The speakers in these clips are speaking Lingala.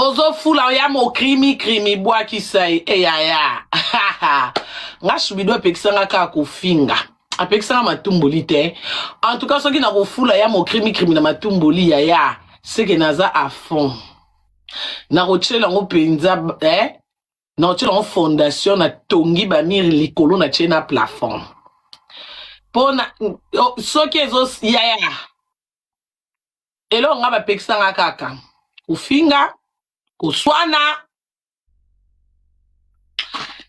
Ozofula ya mokrimi krimi bwakisa ye eyaya nga shubido apekisa nga kaka kofinga apekisa nga matumboli te en tout cas soki nakofula ya mokrimi krimi na matumboli yaya seke naza à fond nakotyela yango mpenza eh? Nakotyela yango fondation natongi bamire likolo na tie na plafond mpo na oh, soki ezo yaya eloko nga bapekisa nga kaka kofinga koswana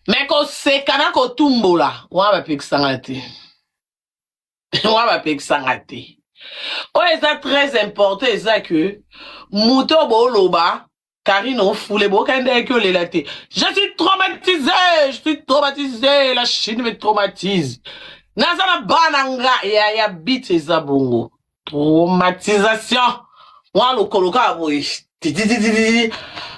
me koseka na kotumbola wana bapekisa nga te wana bapekisa nga te oyo eza très important eza que moto oyo booloba Karine ofule boyoka ndenge olela te je suis traumatisé je suis traumatisé la Chine me traumatise naza na bana nga ya ya bit eza bongo traumatisation mwa lokolo kaka boye tititititi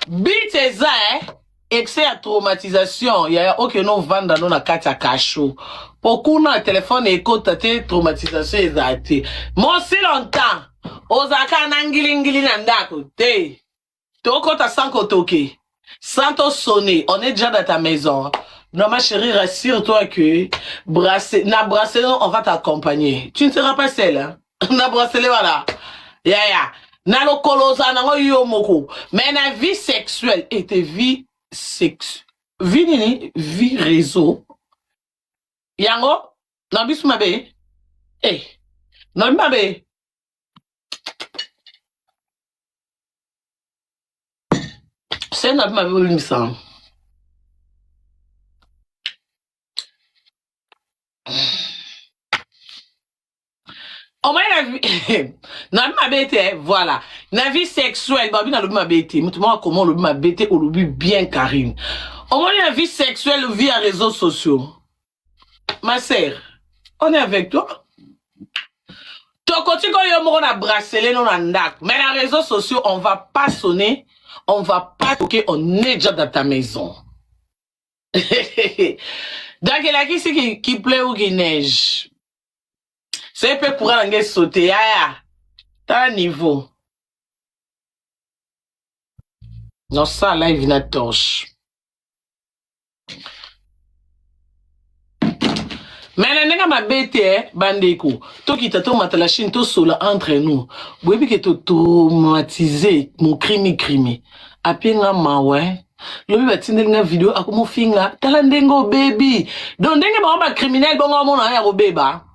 bit eza eh excès ya traumatisation yaya okende ovanda no na kati ya kasho po kuna telefone ekota te traumatisation ezala te mosi longtemps ozalaka na ngilingili na ndako te tokota sans kotoke sans to sonner on est déjà dans ta maison non ma chérie rassure-toi que bracelet na bracelet on va t'accompagner tu ne seras pas seule hein? na bracelet wana yaya na lokolo ozala nango yo moko mais na vie sexuelle ete vie sex vie nini vie réseau yango na biso mabe eh na mabe se na mabe olimbisa omoni na vie na mabe te voilà na vie sexuelle babi nalobi mabe te moto moko akoma olobi mabe te olobi bien karine omoni na vie sexuelle vie ya réseaux sociaux ma sœur on est avec toi tokoti ko yo moko na bracelet no na ndako mais na réseaux sociaux on va pas sonner on va pas toquer on est déjà dans ta maison donc elakisi ki, ki pleut ou ki neige soki mpe courant na ngai esote yaya tala niveau nosala live na torche me na ndenge mabe te eh, bandeko tokita tomata la chine tosola entre nous boyebi ke totraumatise mokrimi krimi apie nga mawa eh. lobi batindeli nga video akomofinga tala ndenge obebi donc ndenge bango bacriminel bongo amona ya kobeba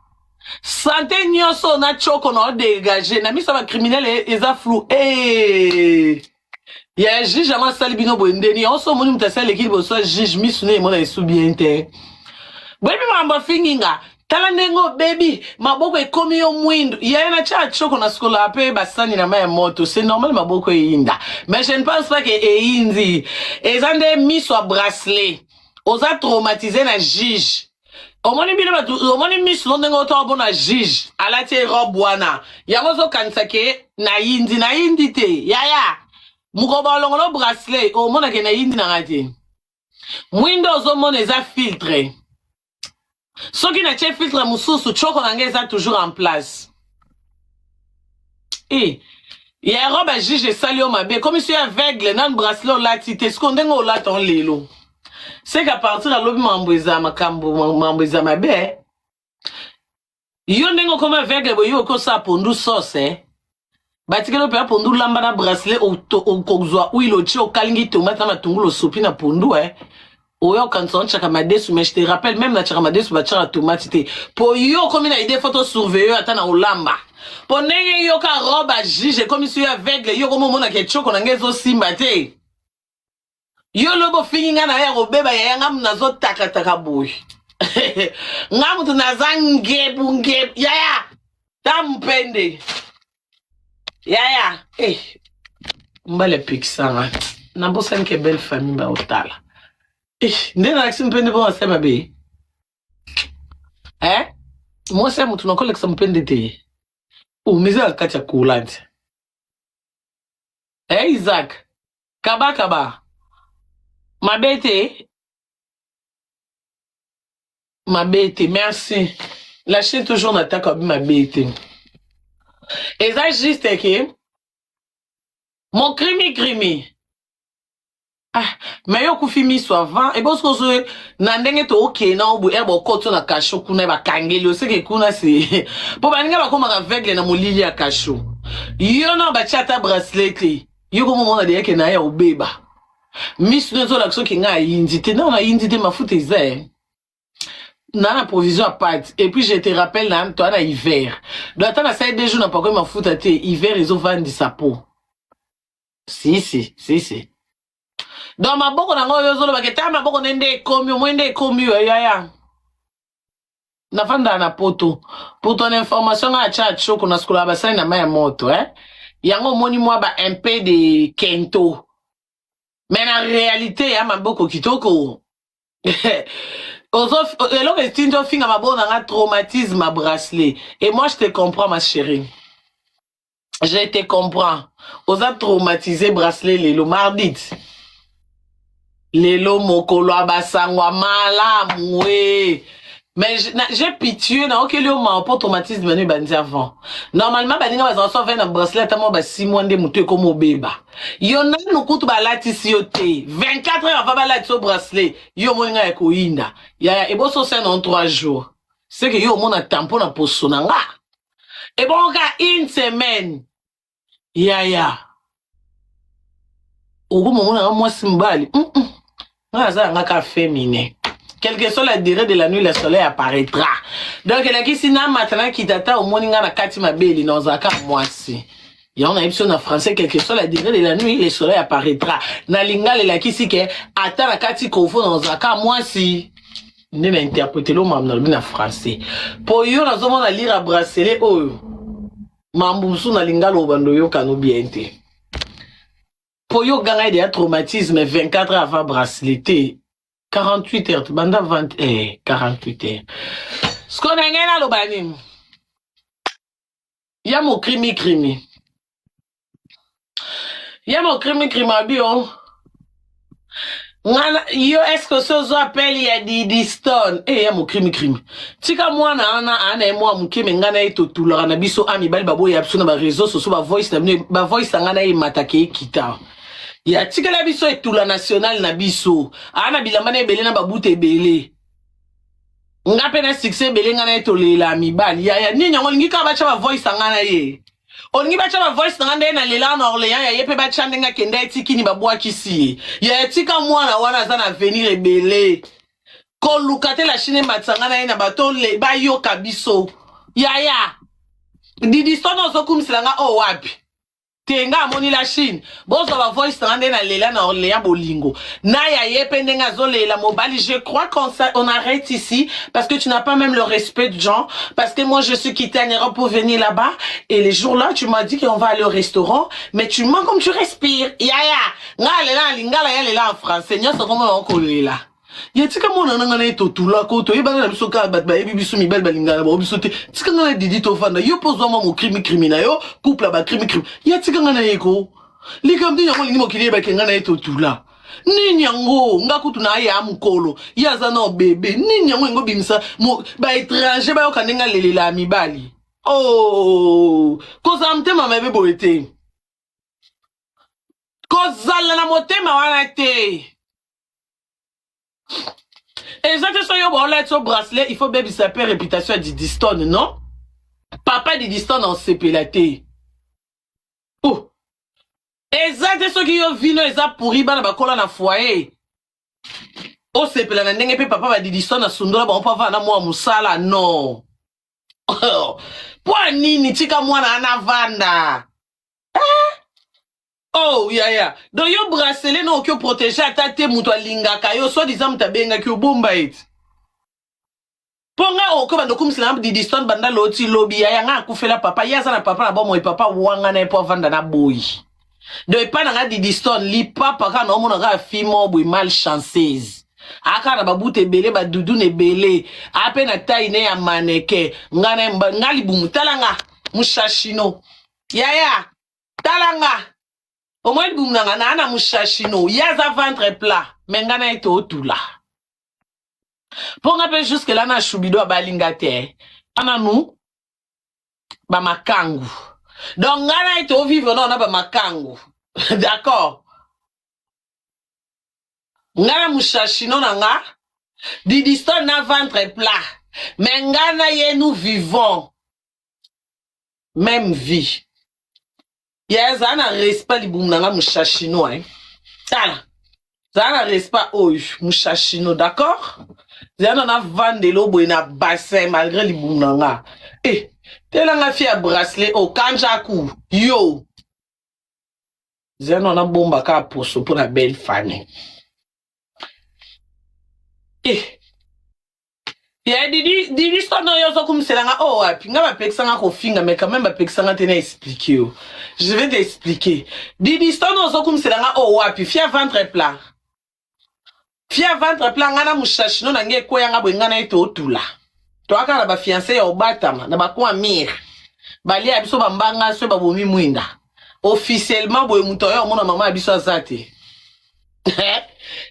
sante nyonso na choko na odegage na miso ya bacriminel eza flou hey. Eh. Ya juge yango asali bino boye ndeni yango so omoni moto asi aleki liboso ya juge misu ne emona esu bien te boyebi makambo afingi nga tala ndenge obebi maboko ekomi yo mwindu yaya na tya choko na sukola mpe basani na mai ya moto c'est normal maboko eyinda mais je ne pense pas que eyindi eza nde miso ya bracelet oza traumatise na juge omoni bino bato omoni misu no ndenge otoka mpona juge alati ye robe wana yango ozokanisa ke nayindi nayindi te yaya mokolo balongolo bracelet omona ke nayindi nanga te mwindo ozomona eza filtre soki natie filtre mosusu choko na ngai eza toujours en place e ya robe ya juge esali yo mabe ekomi so ya aveugle nanu bracelet olati te sikoyo ndenge olata on lelo c'est qu'à partir alobi mambo eza makambo mambo eza mabe eh. yo ndenge okoma aveugle boye yo okosala pondu sauce eh. batikeli mpe pondu lamba na bracelet okozwa huile otie okalingi tomate na matungulu osopi na pondu eh. oyo okanisa otyaka madesu mais je te rappelle même na tyaka madesu batyaka tomate te po yo okomi na idée faut tosurveille yo ata na olamba po ndenge yoka robe ya juge ekomisi yo aveugle yo okomi omonaka etioko na ngai ezosimba te yo lobi ofingi ngai na yo ya kobeba yaya ngai moto nazotakataka boye ngai moto naza ngebu ngebu yaya ta mpende yaya eh mbala epekisa nga nabosani ke belle famille baotala eh nde nalakisi mpende mpo nasala mabe eh mwasi ya moto nakolakisa mpende te omeza na kati ya courante eh Isaac kaba kaba mabe te mabe te merci la chaîne toujours na taka bi mabe te eza juste ke mokrimi krimi. Ah, mais yo okufi miso avant ebosi kozo na ndenge tookende na obo ere bokoti na kasho kuna bakangeli yo seke kuna se mpo baninga bakomaka aveugle na molili ya kasho. Yo na batia ata bracelet te, yo komomona deyeke na ye obeba miso no ezolakisa oke ngai ayindi te. Nao nayindi te, mafuta eza eh. Na provision ya pâte. Et puis je te rappelle, na toa na hiver, donc ata nasali 2 jours na pakoli mafuta te, hiver ezovandisa po si si si si. Donc maboko na ngai oyo ozolobaka eta maboko nde nde ekomi omoi nde ekomi oyo yaya nafandaka na poto. Pour ton information, ngai atya atioko na sukolaka basali na mai ya moto, eh? Yango omoni mwa ba un peu de kento, mais na réalité ya maboko kitoko. Ozo eloko etindi ofinga maboko na nga, traumatisme ma bracelet. Et moi je te comprends, ma chérie, je te comprends. Oza traumatisé bracelet. Lelo mardi, lelo mokolo ya basango ya malamu e, mais j'ai pitié, naokeli yo mawa mpo traumatisme no ebandi avant. Normalement baninga bazala so avai na bracelet ata mwa ba 6 mois nde motu ekoma obeba. Yo nanu kutu balatisi yo te, 24 heures avant balatisi yo bracelet, yo omoni ngai ya koyinda. Yaya, eboso osala na 3 jours, c'est que yo omona tampon na poso na nga ebongo ka une semaine. Yaya, okomomona nga mwasi mobali. Nga aza yanga ka féminin. Quelle que soit la durée de la nuit, le soleil apparaîtra. Donc elakisi namata nakita, ata omoni nga na kati mabeli na ozalaka mwasi. Yango nayebi so na français: quelque soit la durée de la nuit, le soleil apparaîtra. Na lingala elakisi ke ata na kati kovo na ozalaka mwasi. Nde na interpréter lo makambo nalobi na français mpo yo nazomona lire bracelet oyo mambo mosusu na lingala oyo bando oyokano bien te, mpo yo ganga ede ya traumatisme 24 heures avant bracelet te, 48 heures banda 20, 48 heures. Siko na ngai naloba nini ya mokrimi krimi, ya mokrimi krimi abi o ngana yo. Est-ce so ozwa appel ya Didi Stone e ya mokrimi krimi? Tika mwana wana, aa na ye mwa moke, me ngai na ye totulaka na biso. A mibali baboya biso na baréseaux sociaux, bavoice na bino, bavoice na ngai na ye emataka ekita. Ya tikela biso etula national na biso. Aa na bilamba na ebele na babuta ebele, nga mpe na succès ebele. Ngai na ye tolela mibali. Yaya, nini yango olingi kaka batya bavoice ya ngai na ye? Olingi batya bavoice na nga ndenge nalela na Orléans ya ye mpe batya ndenge akende etikini babwakisi ye? Yaya, tika mwana wana, aza na avenir ebele. Koluka te la Chine ematisa ngai na ye na bato bayoka biso. Yaya, Didi Stone ozokumisela nga oyo wapi te? Nga amoni la Chine, bozwa bavoice na nga nde nalela na Orléans, bolingo na ya ye mpe ndenge azolela mobali. Je crois qu'on on arrête ici parce que tu n'as pas même le respect de gens, parce que moi je suis quitté en Europe pour venir là-bas et les jours là tu m'as dit qu'on va aller au restaurant, mais tu mens comme tu respires. Yaya, nga alela na lingala, ya lela en français, nyonso komona okolela. Ye tika mwana na ngai na ye totulako, toyebana na biso kaka, bato bayebi biso, mibali balingana na bango biso te. Tika ngai na Didi tovanda. Yo mpo ozwa mwa mokrimi krimi na yo, couple ya bakrimi krimi. Ye tika ngai na ye ko likambo nini yango olingi mokili eyebake ngai na ye totula? Nini yango? Nga kutu na ye ya mokolo, ye aza na bebe. Nini yango olingi obimisa baétranger bayoka ndenge alelela ya mibali? Oh, kozala motema mabe boye te, kozala na motema wana te. Eza te so yo baolati so bracelet, il faut bebisa mpe réputation ya Didi Stone. Non, papa Didi Stone osepela te. Oh. Eza te soki yo vino eza pourri, bana bakola na foyer, osepela na ndenge mpe papa badidi Stone asundola bango mpo avanda na mwa mosala. Non, mpo anini? Tika mwana ana vanda. Oh yaya, donc yo bracelet no oki oprotéger ata te moto alingaka yo, soi-disant moto abengaki obomba ete mpo nga okoki banda okumisela na Didi Stone banda loti lobi. Yaya, nga akufela papa, ye aza na papa na bomoi, papa wanga na ye mpo avanda na boyi. Donc epai na nga Didi Stone lipapa kaka naomona kaka fille moko boye malchanceuse, aka na babuta ebele, badudune ebele, ape na tai ne ya maneke. Nga na nga libumu, tala nga mushashino. Yaya, tala nga, omoi libumu na nga naa na mushashino, ye aza ventre plat, me nga na ye tootula mpo nga mpe jusque là na shubido abalinga te nanu bamakangu. Donc nga na ye tovivre nao na bamakangu, d'accord? Nga na mushashino na nga Didistone na ventre plat mais nga na ye nous vivons même vie. Ya zala na respect libumu na nga mushashino hein. Tala. Zala na respect oyo mushashino d'accord? Zala na vandelo boye na bassin malgré libumu na nga. Eh, tela nga fille ya bracelet oh kanjaku yo. Zala na bomba ka poso mpo na belle famille. Eh. Ya Didi, Didi sono yo ozokumisela nga oh wapi nga bapekisa nga kofinga mais quand même bapekisa nga te na expliquer yo. Je vais t'expliquer. Didi sono ozokumisela nga oh wapi fia ventre plat. Fia ventre plat nga na mushashino na nge ekweya nga boye nga na ye totula. Toaka na ba fiancé ya obatama na ba coin mire. Balia biso bambanga so babomi mwinda. Officiellement boye moto oyo omona mama ya biso aza te.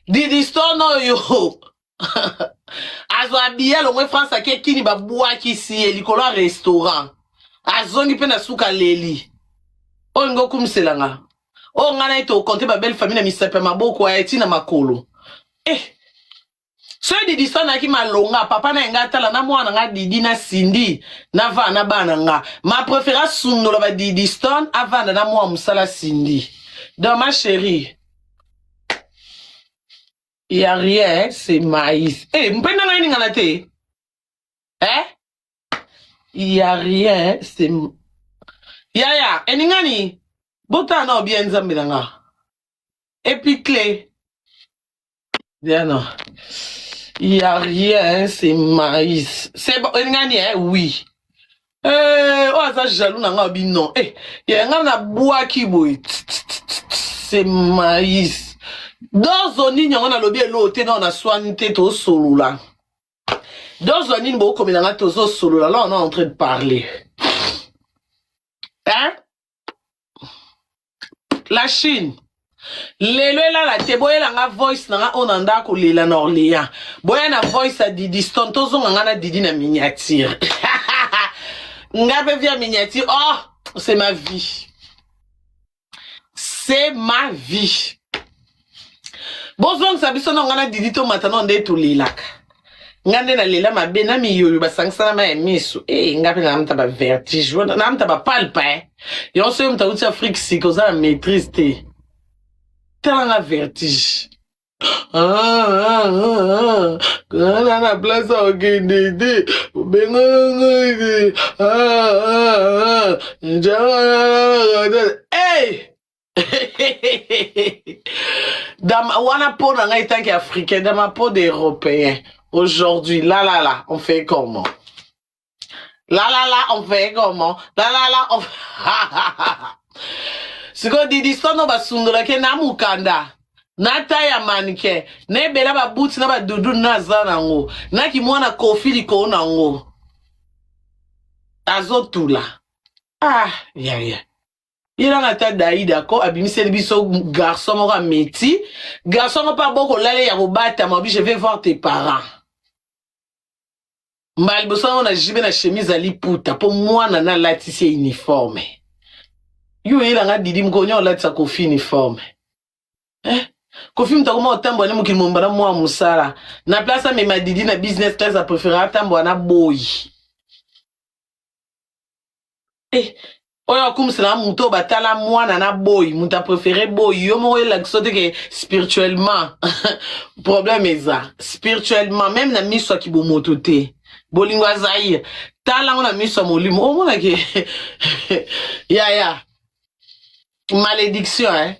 Didi Stone oyo azwa biye alongwe France ake kini babwakisi ye likolo ya restaurant azongi mpe na suka leli oyo nga okumisela nga oyo nga na ye tokonte babelle famille na misapi ya maboko ya eti na makolo eh soki Didi Stone ayaki malonga papa na ye nga atala na mwana nga Didi na Cindy na vana na bana nga ma préféré asundola ba Didi Stone avanda na mwana mosala Cindy donc ma chérie Il y a rien, c'est maïs. Eh, mpenda ngai ningana te. Eh? Il y a rien, c'est Yaya, eningani. Bota na bien nzambe na nga. Et puis clé. Diana. Il y a rien, c'est maïs. C'est bon, eningani hein? Oui. Eh, oyo aza jaloux na nga obi non. Eh, ya nga na bwaki boye. C'est maïs. Dozo nini yango nalobi eloo te nao naswani te tosolola. Dozo nini bokomela nga tozosolola. Là on est en train de parler. Hein? La Chine. Lelo elala te boyela nga voice na nga oyo na ndako lela na Orléans. Boya na voice ya Didi Stone tozonga nga na Didi na miniature. Nga pe via miniature. Oh, c'est ma vie. C'est ma vie. Bozongisa biso na nga na Didi tomata no nde tolelaka. Nga nde nalela mabe na miyoyo basangisa na mai ya miso. Eh, nga pe naamta ba vertige, naamta ba palpa eh. Yango soki moto auti Afrique sika oza na maîtrise te. Tala nga vertige. Ah, ah, ah, ah. Na na place okende te. Obengana ngai te. Ah, ah, ah. Hey! Dans ma, wana peau na ngai tant qu'africain, dans ma peau d'européen. Aujourd'hui, là, là, là, on fait comment? Là, là, là, on fait comment? Là, là, là, on sikoyo Didi Stone basundolaki na mokanda na ta ya mannequin na ebela babuti na badudu na aza nango na kimwana kofi likolo nango azotula ah yaya ye nanga ata daida ko abimiseli biso garçon moko ya meti garçon moko mpe abokolala ya kobatama obi je vais voir tes parents mbala liboso yango na jibe na chemise ya liputa mpo mwana nalatisi ye uniforme yo oyelanga didi mokolo nyo olatisa kofi uniforme eh? Kofi moto akoma kotambola ne mokili mobimba na mwa mosala na place amema didi na business class aprefere atambola na boyi eh, oyo akumisela moto oyo batala mwana na boyi moto aprefere boyi yo moko elakisa te ke spirituellement problème eza spirituellement meme na miso ya kibomoto te bolingo ya zaire tala yango na miso ya molimo omonake yaya malédiction eh?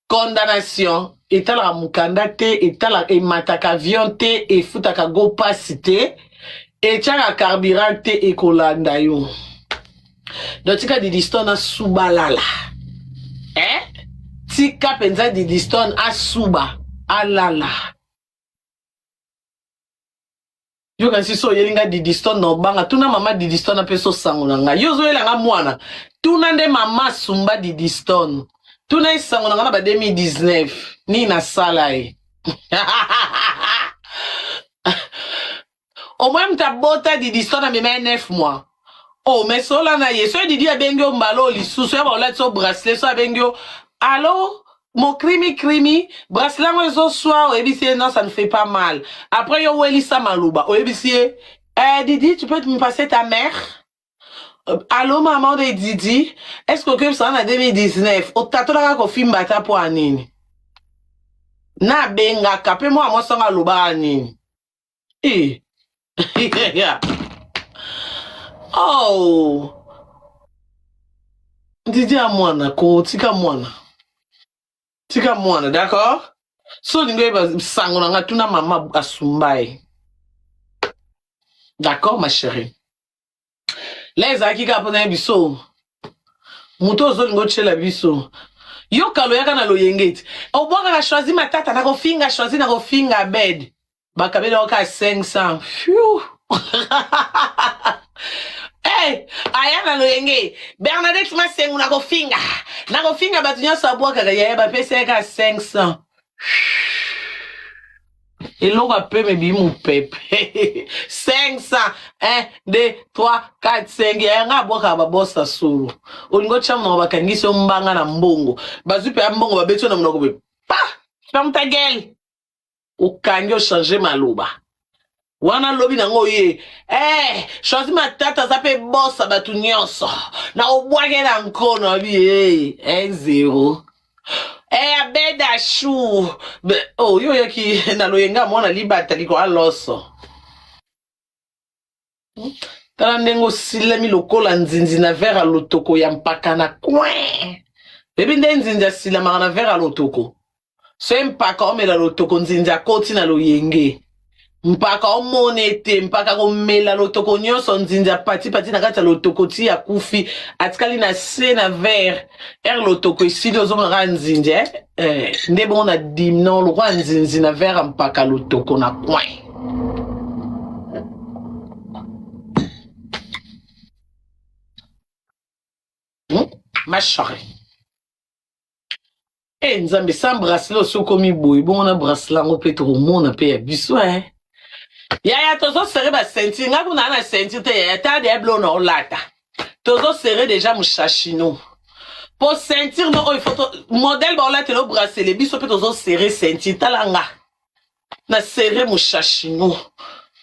Condamnation etalaka mokanda te, etalaka emataka avion te, efutaka go pass te, etiaka carburant te, ekolanda yo. Donc tika Didi Stone asuba lala. Eh? Tika penza Didi Stone asuba alala. Yo kanisi so oyeli nga Didi Stone na obanga tuna mama Didi Stone apesa osango na ngai. Yo ozoyela nga mwana. Tuna nde mama asumba Didi Stone. Tuna ye sango na ngai na ba 2019. Nini nasala ye? Au moins moto abota Didi Stone amema ye 9 mois. Oh, mais sola na ye. Soki Didi abengi yo mbala oyo lisusu, ya baolati yo bracelet, so abengi yo allo? Mokrimi krimi, bracelet yango ezoswa, oyebisi ye non, ça ne fait pas mal. Après yo welisa maloba, oyebisi ye eh, Didi, tu peux me passer ta mère? Allo maman de Didi, est-ce que okebisa na 2019 otatolaka kofimba ata mpo ya nini? Nabengaka mpe mwana mwasi yango alobaka nini? Eh. Oh. Didi ya mwana ko tika mwana. Tika mwana, d'accord? So olingi oyeba sango na nga tuna mama asumba ye. D'accord ma chérie. La ezalaki kaka mpona ye biso. Moto ozolinga otyela biso. Yo kalo yaka na loyenge ti. Obwakaka choisi matata na kofinga choisi na kofinga bed. Bakabela yo kaka 500. Phew. Hey, aya na loyenge Bernadette Masengu na kofinga. Na kofinga bato nyonso abwakaka yaya bapesa ye kaka 500. Eloko ya pema ebimi mopepe 500 1 2 3 4 5 yaya nga abwakaka babosa solo olingi otya monoko bakangisi yo mbanga na mbongo bazwi mpe ya mbongo babeti yo na monoko boye pa ferme ta gueule okangi ochange maloba wana lobi nango oye eh, choisi matata aza mpe bosa bato nyonso na obwakela nkono abi hey, 1 0 Eh, abeda chou. Oh, yo yaki na loyenga mwana libata liko aloso. Tala ndenge osilami lokola nzinzi na verre ya lotoko ya mpaka na coin. Bebi nde nzinzi asilamaka na verre ya lotoko. So mpaka omela lotoko nzinzi akoti na loyenge. Mpaka omona ete mpaka komela lotoko nyonso nzinzi apatipati na kati ya lotoko ti akufi atikali na se na verre ere lotoko esili ozonga kaka nzinzi eh? Eh, nde bongo na dimno lokola nzinzi na verre ya mpaka lotoko na coin Ma chérie Eh nzambe sans bracelet osi okomi boye bongo na bracelet yango mpe tokomona mpe ya biso eh. Yaya tozosere ba ceinture nga kuna na ceinture te yaya ta deya bilo na olata tozosere deja mushashino po ceinture no oyo faut modèle baolatela o bracelet biso mpe tozosere ceinture tala nga na sere mushashino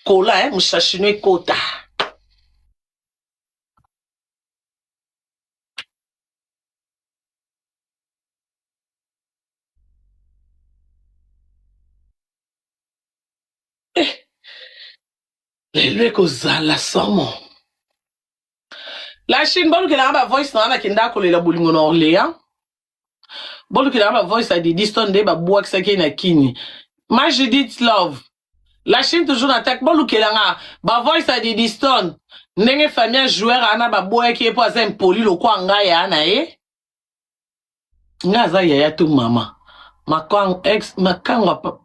kola eh, mushashino ekota Eh, lelo ekozala somo la chine bolukelanga ba voice na nga nakenda kolela bolingo na orléans bolukelanga ba voice ya didi stone nde babwakisaki ye na kini ma judith love la chine toujours na attaque bolukelanga ba voice ya didi stone ndenge famille ya joueur ana baboyaki ye mpo aza impoli lokwa ngai ya na ye nga aza yaya to mama makango ex makango apa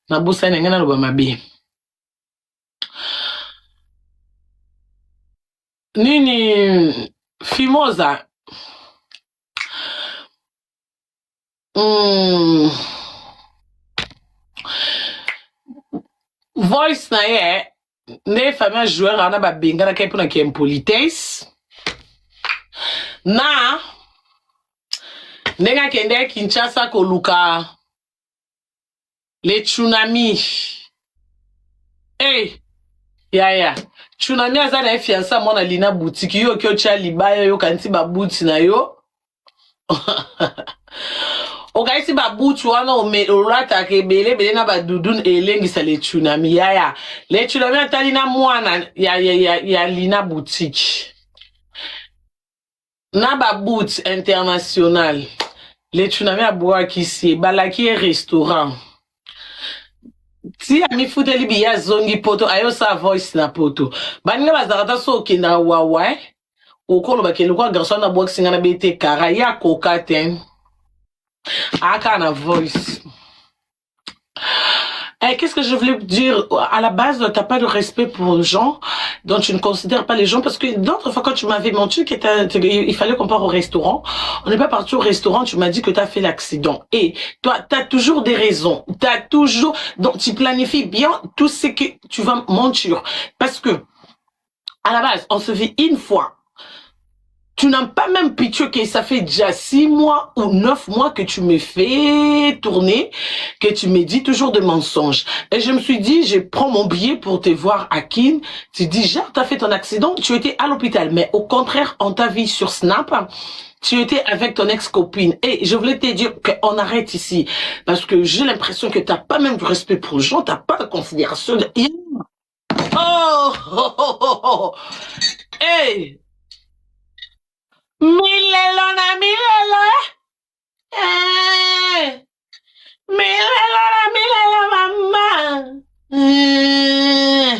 nabosani na ngai naloba mabe nini fimoza Voice na ye nde famille ya joueur wana babenganaka ye mpona ki impolitesse na ndenge akendeki Kinshasa koluka le tsunami. Hey, yaya tsunami aza na ye fiansa mwana lina boutique yo oki otya libaya yo okanisi babuti na yo okanisi babuti wana olataka ebele ebele na badudu elengisa le tsunami yaya le tsunami atali na mwana ya, ya, ya, ya lina boutique na baboot international le tsunami abwakisi ye balaki ye restaurant ti amifuteli biye azongi poto ayosala voice na poto baninga bazalaka ta so okendaka wawa eh? okoloba ke lokola garçon wana abwakisi nga na bete kara ye akoka te aka na voice. Eh, qu'est-ce que je voulais dire? À la base, tu n'as pas de respect pour les gens, donc tu ne considères pas les gens, parce que d'autres fois, quand tu m'avais menti qu'il fallait qu'on parte au restaurant, on n'est pas parti au restaurant, tu m'as dit que tu as fait l'accident. Et toi, tu as toujours des raisons, t'as toujours... Donc, tu planifies bien tout ce que tu vas mentir. Parce que, à la base, on se vit une fois. Tu n'as pas même pitié que ça fait déjà 6 mois ou 9 mois que tu me fais tourner, que tu me dis toujours des mensonges. Et je me suis dit, je prends mon billet pour te voir à Kin. Tu dis, genre, t'as fait ton accident, tu étais à l'hôpital. Mais au contraire, on t'a vu sur Snap. Tu étais avec ton ex-copine. Et je voulais te dire qu'on arrête ici. Parce que j'ai l'impression que t'as pas même de respect pour les gens, t'as pas de considération. Oh, oh, oh, oh, oh. Hey! Milelo na milelo, eh. Milelo na milelo, mama. Eh.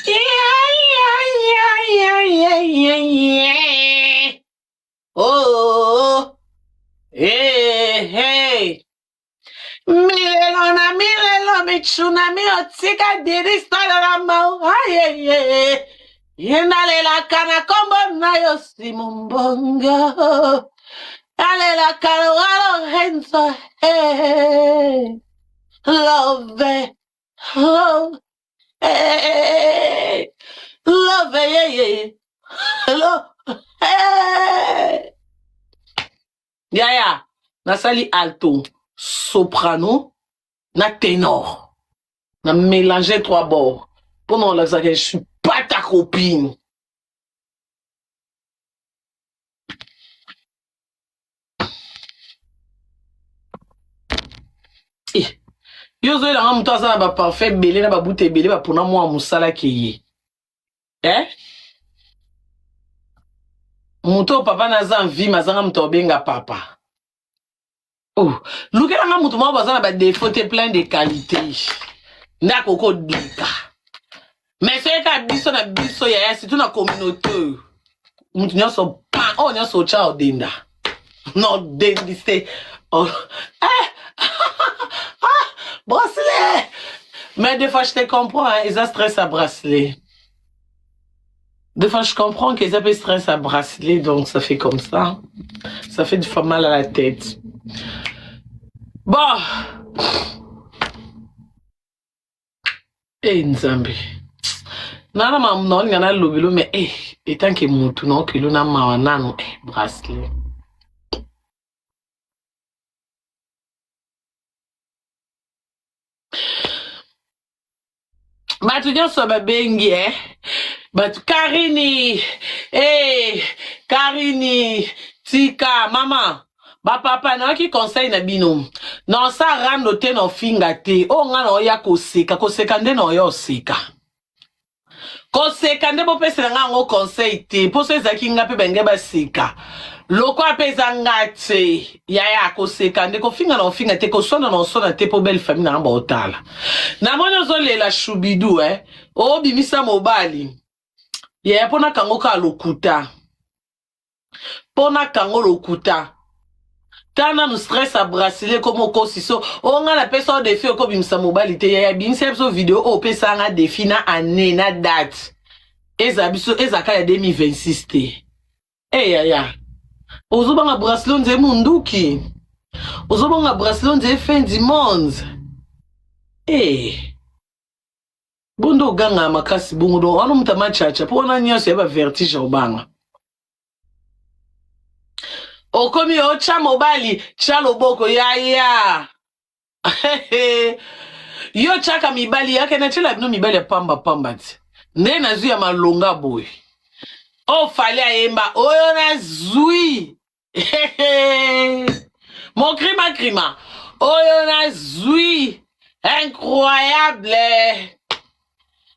Yeah, yeah, yeah, yeah, yeah, yeah, yeah. Oh, hey, hey. Milelo na milelo michuna mi otika dirista la mau. Aye, ye nalelaka na kombo na yo Simombongo. Nalelaka wa Lorenzo. Hey. Love, love, hey. Love, yeah, yeah. Love, hey. Yaya, nasali alto, soprano, na ténor. Na mélanger trois bords. Pendant la je suis pas ta copine. Eh, yo ozoyelanga moto aza na baparfum ebele na babuta ebele bapona mwa mosala ke ye eh? Moto oyo papa naza mvima azanga moto abenga papa. Oh, lukelanga moto moko baza na badefo te, plein de qualité nde akoki odika. Mais soki kaka biso na biso yaya, surtout na communauté oyo, moto nyonso pa oyo nyonso otya odenda na odendise. Oh. Eh! Ah, bracelet! Mais des fois je te comprends, hein, eza stress à bracelet. Des fois je comprends qu'ils appellent stress à bracelet, donc ça fait comme ça. Ça fait du fois mal à la tête. Bon. Eh, Nzambe. Nana ma naolinga nalobelo, mais eh, etanke mutu naokelo na mawa nano eh, bracelet. Bato nyonso babengi eh? Bato Karini, eh, Karini tika mama bapapa nayoki conseil na bino na osa rando te, na ofinga te. Oyo nga na oya koseka koseka nde na oya oseka koseka nde bopesela nga yango conseil te, mpo so ezalaki nga mpe bange baseka lokola mpe eza nga te. Yaya, koseka nde, kofinga na ofinga te, koswana na oswana te, mpo belle famille na nga baotala. Namoni ozolela shubidu eh? Obimisa mobali yaya mpo nakango kaka lokuta, mpo nakango lokuta. Ta nanu stress ya bracelet komo okosi so oyo nga napesa o défi okobimisa mobali te. Yaya, bimisa biso video oyo opesa nga défi na année na date. Eza biso ezaka ya 2026 te. E yaya, ozobanga bracelet nze munduki, ozobanga bracelet nze fin du monde. E bondo oganga makasi bongo, donc wana moto amachacha mpo wana nyonso ya bavertige obanga. Okomi otya mobali, tya loboko yaya. Yo tyaka mibali yake natyela bino mibali ya pambapamba ti nde nazwi ya malonga boye. Oyo Fally ayemba oyo nazwi mokrima krima, oyo nazwi incroyable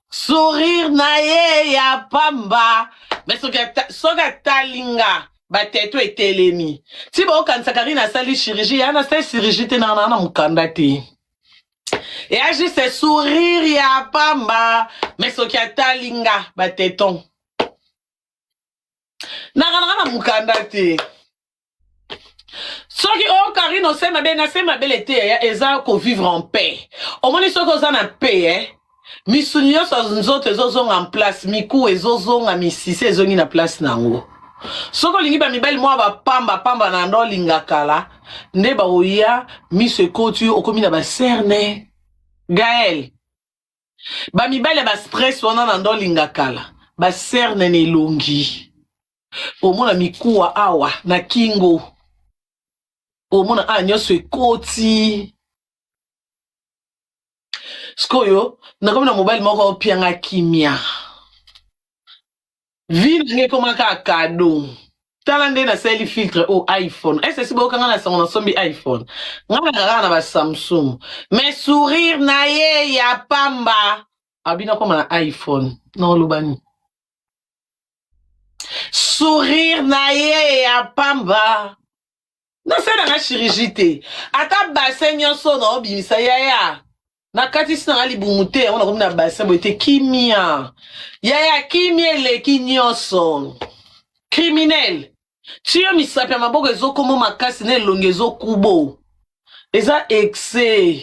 sourire na ye ya pamba. Mais soki atali nga, bateto etelemi ti baokanisa Karine asali chirurgie. Ya nasali chirurgie te, nanga na mokanda te, eya juste sourire ya pamba. Mais soki atali nga, bateton nanga nanga na mokanda te. Soki oyo Karine ose mabe, nase mabele te yaya, eza kovivre en paix. Omoni, soki oza na paix, eh? Misuni nyonso nzoto ezozonga en place, miku ezozonga, misise ezongi na place na yango. Soki olingi bamibali mwa bapamba pamba na ndo olinga kala nde baoya, miso ekoti yo, okomi na bacerne Gael. Bamibali ya bastress wana na ndo olinga kala, bacerne na elongi. Omona mikuwa awa na kingo, omona awa nyonso ekoti. Sikoyo nakomi na mobali moko opianga kimia, vie na ngai ekoma kaka kado. Tala nde nasaleli filtre o iPhone ese boyoka ngai na sango nasombi iPhone. Ngai naka kaka na baSamsung, mais sourire na ye ya pamba abina koma na iPhone. Naolobani sourire na ye ya pamba. Nasala nanga chirurgie te, ata bassin nyonso naobimisa yaya nakatisi nanga libumu te. Yango nakomi na bassin boye te. Kimia yaya, kimia eleki nyonso. Criminel tiyo misapi ya maboko ezokoma makasi na elongi ezokubo, eza excès,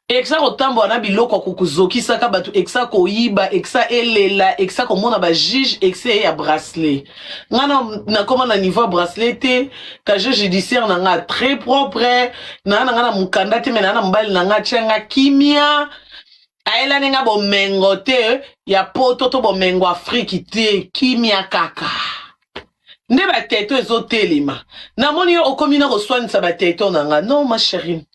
excès kotambola na biloko ya kokozokisaka bato, excès koyiba, excès elela, excès komona bajuge, excès ya bracelet. Nga nakóma na niveau ya bracelet te. Casier judiciaire na nga très propre. Naa na nga na mokanda te, me naa na mobali na nga atia nga kimia. Ayelani nga bomengo te ya poto to bomengo Afriki te, kimia kaka nde bateto ezotelema. Namoni yo okomi na koswanisa bateto na nga. Non, ma chérie,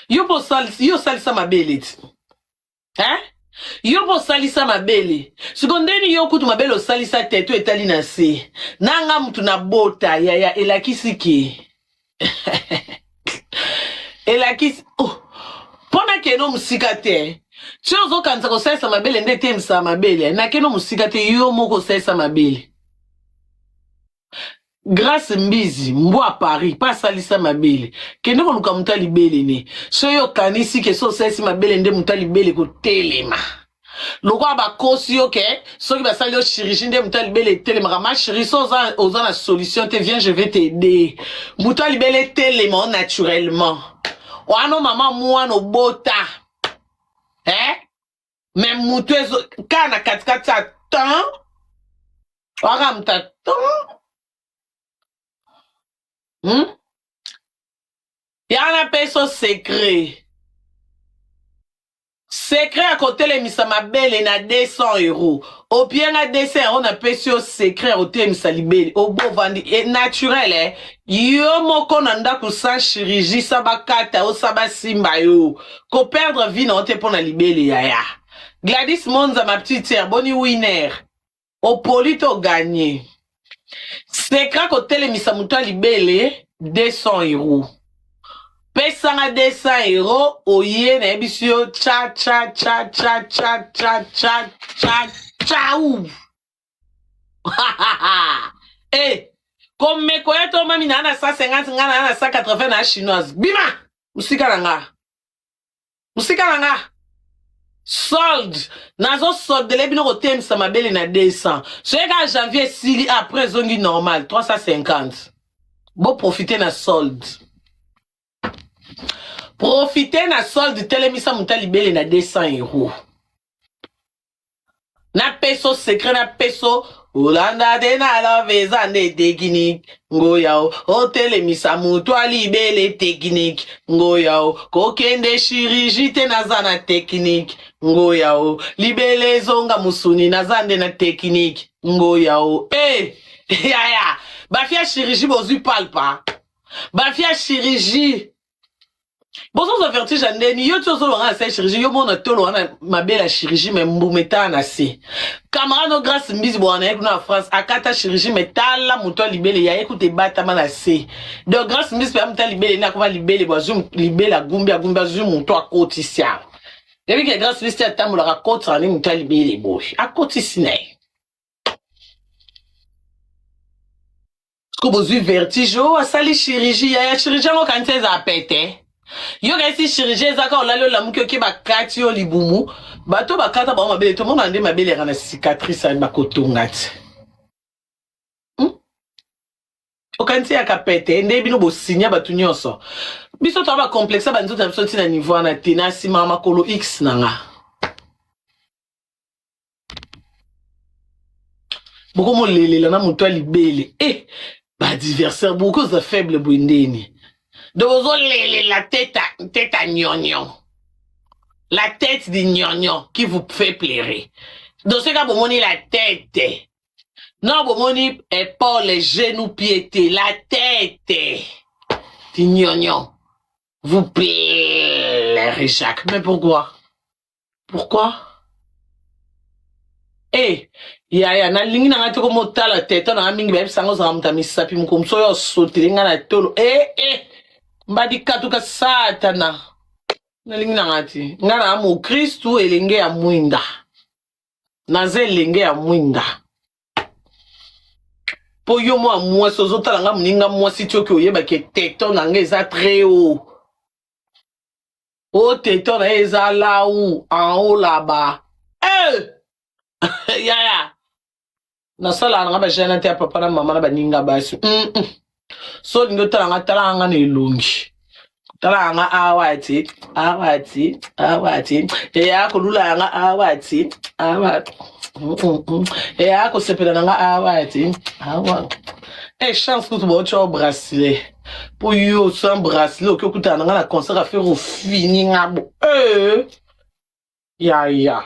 yo mpo yo osalisa mabele ti, hein? Yo mpo osalisa mabele siko ndeni yo kutu mabele osalisa teto etali na se na nga mutu na bota yaya. Elakisi ke elakisi, oh. Mpo nakende mosika te, ti ozokanisa kosalisa mabele nde etemisaka mabele. Nakende mosika te, yo moko osalisa mabele. Grâce Mbizi mbwa Paris mpe asalisa mabele. Kende koluka moto alibele ne. So yo okanisi ke so osalisi mabele nde moto alibele kotelema, lokola bakosi yo ke soki basali yo chirurgie nde moto alibele etelemaka. Ma chérie, so oza na solution te, viens, je vais t'aider. Moto alibele etelema o naturellement wana mama mwana obota, eh? Mais moto ezo kaka na katikati ya temps waka moto ya temps, Yaka napesa secret, secret ya kotelemisa mabele na 200 euro. Opienga 200 euro, napesi yo secret ya kotelemisa libele obovandi e, naturel, eh? Yo moko na ndako, sans chirurgie, sa bakata yo, sa basimba yo. Koperdre vie na yo te mpo na libele yaya. Gladys Monza, ma petite sœur, boni winner opoli to gagné. Secret kotelemisa moto ya libele 200 euro. Pesanga 200 euro, oye nayebisi yo cha cha cha cha cha cha cha cha chau. E komeko ya to mami naa na 150, nga naa na 180 na chinoise. Bima mosika na nga, mosika na nga. Solde, nazosoldele bino kotelemisa mabele na 200. Soki kaka janvier esili, après ezongi normal 350. Boprofite na solde, profite na solde. Telemisa moto libele na 200 euro. Napeso secret, napeso olanda te na love. Eza nde technique ngoya o otelemisa moto alibele, technique ngoya o kokende chirurgie te. Naza na technique ngoya o libele ezonga mosuni. Naza nde na technique ngoya o e yaya. Bafia chirurgie bozwi palpa, bafia chirurgie bozozwa vertige ya ndeni. Yo ti ozolonga na se chirurgie, yo mona tolo wana mabele ya chirurgie, me mbuma etala na se. Camarade no Grâce Mbizi bwana ye kuna na France akata chirurgie, me tala moto ya libele ya ye kuta ebatama na se. Donc Grâce Mbizi mpe ya moto ya libele nde akoma libele bo azwi libele, agumbi, agumbi, azwi moto akotisi awa. Yebi ke Grâce Mbizi te atambolaka, akotisaka nde moto ya libele boye, akotisi na ye. Ko bozwi vertige oyo asali chirurgie yaya. Chirurgie yango kanisi eza pete. Yo kanisi chirurgie ezaka olali, olamuki, oke bakati yo libumu. Bato bakata bango mabele, tomona nde mabele yaka na cicatrice ani bakotonga ti, Okanisi yaka pete nde bino bosinya bato nyonso. Biso toa bacomplexe banzoto na biso ntina niveau wana te. Na nsima ya makolo x na nga bokomolelela na moto ya libele e baadversaire bokoza faible boye ndeni. Donc ozolelela tête tête nyonyo, la tête du nyonyo qui vous fait pleurer. Donc soki bomoni la tête. Non bomoni épaule, genou, pied te, la tête. Tignognon. Vous plaire Jacques. Mais pourquoi? Pourquoi? Eh, yaya nalingi na ngai te komotala tete na ngai mingi bayebisa ngai ozala moto ya misapi mokolo mosusu oyo osoteli ngai na tolo e e mbadi katuka satana nalingi na ngai te ngai na mokristu elenge ya mwinda naza elenge ya mwinda mpo yo mwa mwasi ozotala nga moninga mwasi ti oki oyebaki teton na nga eza très haut o teton na ye eza là-haut en haut là-bas eh! Yaya nasalaka na nga bajana te ya papa na mama na baninga basi So olingi otala nga, tala nga na elongi, tala nga awa ti awa ti awa ti eya kolula yanga awa ti awa eya kosepela na nga awa ti awa e chance kutu baotya bracelet mpo yo sans bracelet oki okutana na nga na concert affaire ofini nga bo e yaya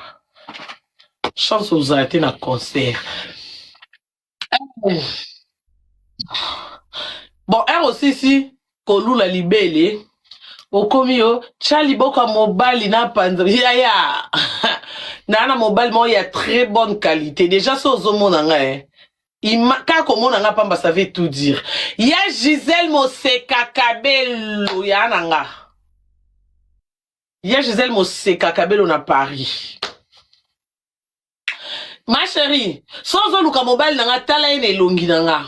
chance ozala te na concert. Bon, ere osisi kolula libele, okomi yo tya liboko ya mobali na panza yaya naa na mobali moko ya très bonne qualité déjà. So ozomona ngai kaka komona nga pamba, ça veut tout dire. Ya Gisele Moseka Kabelo, ya na nga ya Gisele Moseka Kabelo na Paris. Ma chérie, so ozoluka mobali na nga, tala ye na elongi na nga.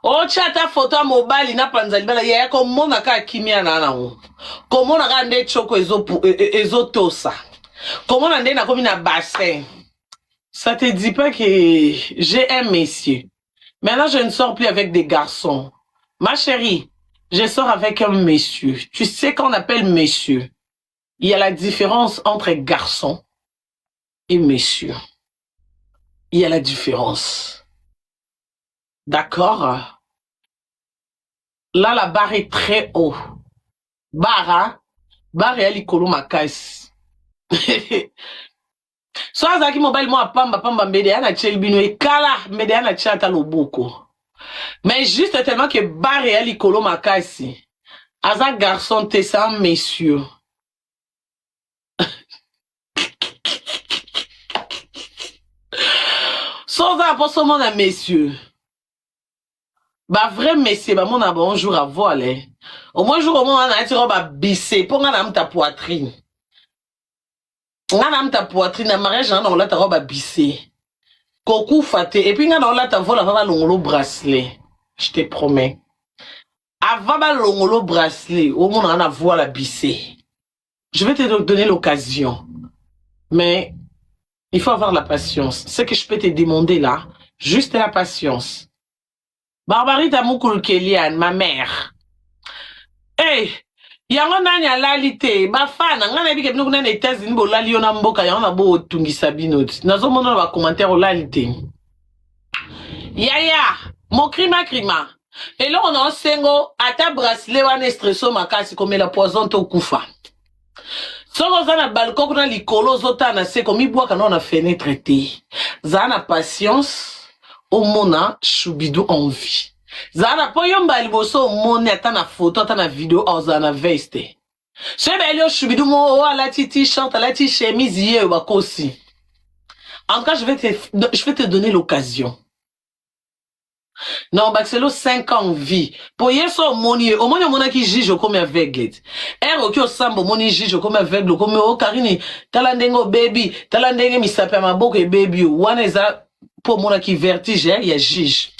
Otya ata foto ya mobali na panza libala, yaya komona kaka kimia na nango, komona kaka nde tioko ezotosa, komona nde nakomi na bassin, ça te dit pas que j'ai un monsieur. Maintenant, je ne sors plus avec des garçons, ma chérie, je sors avec un monsieur. Tu sais qu'on appelle monsieur, il y a la différence entre garçon et monsieur, il y a la différence, d'accord? Là, la barre est très haut. Barre barre ya likolo makasi. So azalaki mobali moko apamba pamba, mbede ya na tieli bino ekala, mbede ya na tia ata loboko, mais juste tellement que barre ya likolo makasi, aza garçon te, c'est un monsieur. So oza na mposa omona monsieur, bavrai monsieur bamona bonjour à voile. Au moins jour omona na yati robe abise mpo nga na muta poitrine, nga na muta poitrine. Na mariage na nga na kolata robe abise kokufa te. Et puis nga na olata voile avant balongolo bracelet, je te promets, avant balongolo bracelet, omona nga na voile abise. Je vais te donner l'occasion, mais il faut avoir la patience. Ce que je peux te demander là, juste la patience. Barbarita Mukul Kelian, ma mère. Hey, yango nani alali te? Bafana ngai nayebi ke bino kuna na États-Unis bolali, yo na mboka yango na botungisa bino ti nazomona na bacommentaire olali te. Yaya mokrima krima eloko na osengo ata bracelet wana estresso makasi, komela poison to kufa. Soki oza na balcon kuna likolo, ozotala na se, komibwaka nao na fenêtre te. Zala na patience, omona Shubidu en vie. Zala na mpo yo mbala liboso omoni ata na photo, ata na video, ozala na veste. So ebeyeli yo Shubidu mo oyo alati t-shirt, alati chemise, ye oyo bakosi. En tout cas, je vais te donner l'occasion. Na obakiselo 5 ans vie po ye so omoni ye, omoni, omonaki juge, okomi aveugle te. Ere oki osamba, omoni juge, okomi aveugle, okomi o Karini, tala ndenge obebi, tala ndenge misapi ya maboko ebebi yo. Wana eza mpo omonaki vertige ya juge.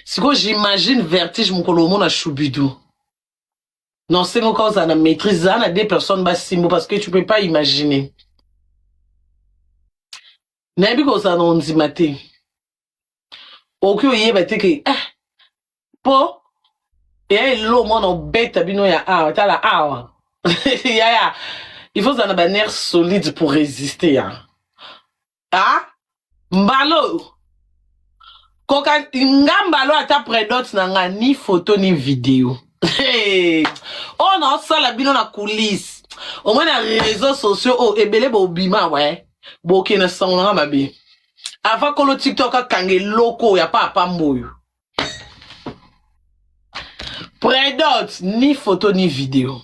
Sikoyo j'imagine vertige mokolo omona Shubidu. Non, sengoka ozala na maîtrise, zala na deux personnes basimbo, parce que tu peux pas imaginer. Nayebi kozala na ondima te, okoki oyeba te ke ah, mpo eya elo mwana obeta bino ya awa. Tala awa yaya, il faut ozala na banerfs solide pour résister ya ah mbalo koka nga mbalo ata prédote na nga ni photo ni video. Hey, oyo naosala bino na coulisse, omoi na réseaux sociaux oyo ebele bobima we bokende sango na nga mabe. Avant kolo TikTok akanga eloko ya pa pamboyo. Prédot, ni photo ni vidéo.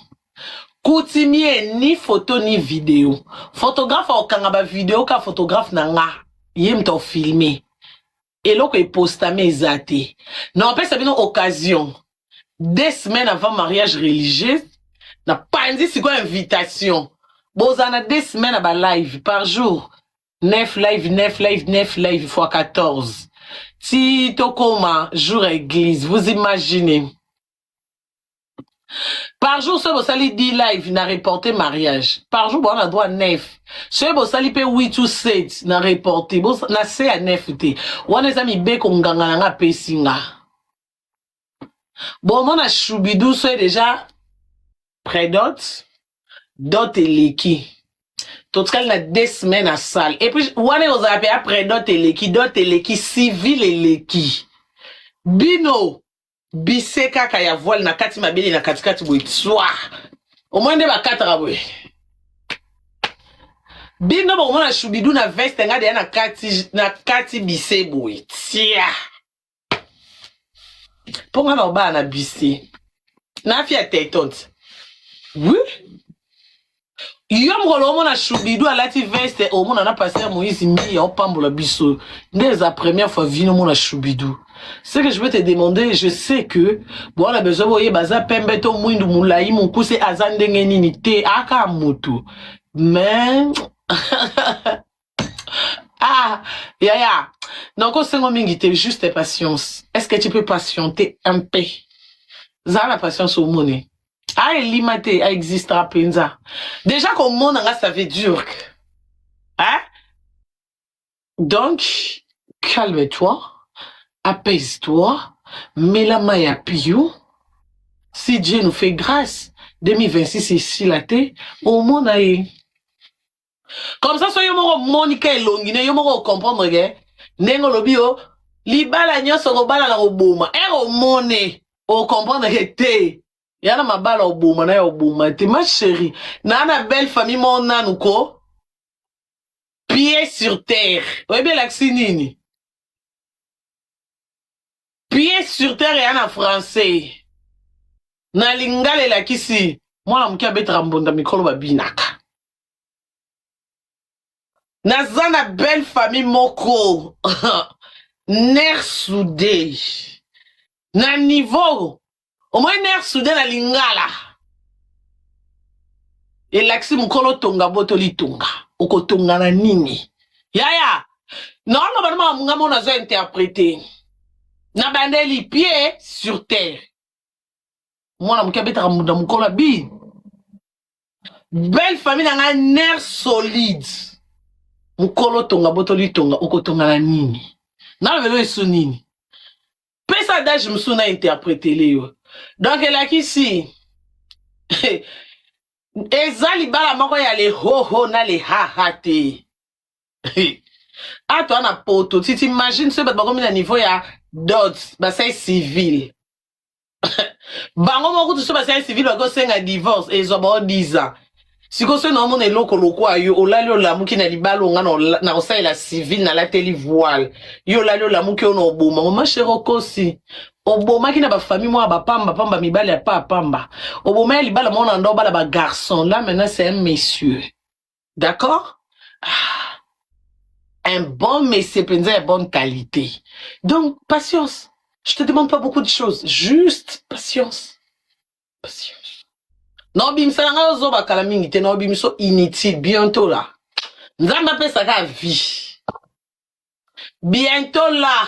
Coutumier, ni photo ni vidéo. Photographe okanga ba vidéo ka photographe na nga. Ye mto filmer. Eloko epostame eza te. Na opesa bino occasion. 2 semaines avant mariage religieux, na panzi sikoyo invitation. Bozala na 2 semaines na ba live par jour. 9 live, 9 live, 9 live fois 14. Ti tokoma jour à église, vous imaginez. Par jour, soki bosali 10 live na reporter mariage. Par jour, on a droit 9. Soki bosali pe 8 ou 7 na reporter, na se ya 9 te. Wana eza mibeko nganga na nga apesi nga. Bon, mona Choubidou soki déjà prédot, dot eleki. Totikali na 2 semaines na salle. Et puis wana ekozala mpe après dot eleki, dot eleki, civil eleki. Bino bise kaka ya voile na kati, mabele na katikati boye, tswa omoi nde bakataka boye. Bino bokomona Shubidu na veste nga deya na kati, na kati bise boye tia, mpo nga na obala na bise na afi ya tetonte. Oui, yo mokolo omona Shubidu alati veste, omona na pasteur Moïse Mbiya opambola biso nde eza première fois vino omona Shubidu. Ce que je peux te demander, je sais que bona besoin boyeba aza pembe to mwindu, molai, mokuse, aza ndenge nini te, aka motu. Mais ah yaya, donc osengo mingi te, juste patience. Est-ce que tu peux patienter un peu? Zala na patience, omoni aelima te, aexistera mpenza. Déjà komona nga, ça veut dire que, hein? Donc calme-toi, apaise-toi, mela mai ya pio. Si Dieu nous fait grâce, 2026 esila te, omona ye comme ça. So yo moko omonika elongi ne, yo moko ocomprendre ke ndenge olobi yo libala nyonso kobala na koboma ere, omone ocomprendre ke te, ya na mabala oboma na ya oboma te. Ma chérie, naa na belle famille moko nanu ko pied sur terre. Oyebi elakisi nini pied sur terre? Eya na français, na lingala elakisi mwana moke abetaka mbonda mikolo babinaka. Naza na belle famille moko nerf soudé na niveau omoi. Nerf soudé na lingala elakisi mokolo tonga botoli tonga. Okotonga na nini, yaya? Naoloba na makambo nga mo nazo interpréter na bandeli pied sur terre. Mwana moke abetaka mbunda mokolo abi. Belle famille na ngai, nerf solide. Mokolo tonga botoli tonga, okotonga na nini? Nalobelo esu nini? Pesa adage mosusu na interprétele yo. Donc elakisi eza libala moko ya lehoho na lehaha te. Ato ana poto ti t'imagine soki bato bakomi na niveau ya dot, basali civil bango moko kutu, so basali civil bakosenga divorce, ezwa bao 10 ans. Sikoyo soki naomona eloko lokwa yo olali olamuki na libala onga na kosalela civil, nalateli voile, yo olali olamuki oyo na oboma ngo. Ma chérie, okosi. Obomaki na bafamille moko ya bapamba pamba, mibali ya pa pamba. Oboma ya libala moko na ndo obala bagarçon. Là maintenant, c'est un monsieur, d'accord? Ah, un bon monsieur mpenza ya bonne qualité. Donc patience, je te demande pas beaucoup de choses, juste patience, patience. Naobimisa na ngai ozobakala mingi te, naobimisa inutile bientôt là. Nzambe apesaka vie bientôt là.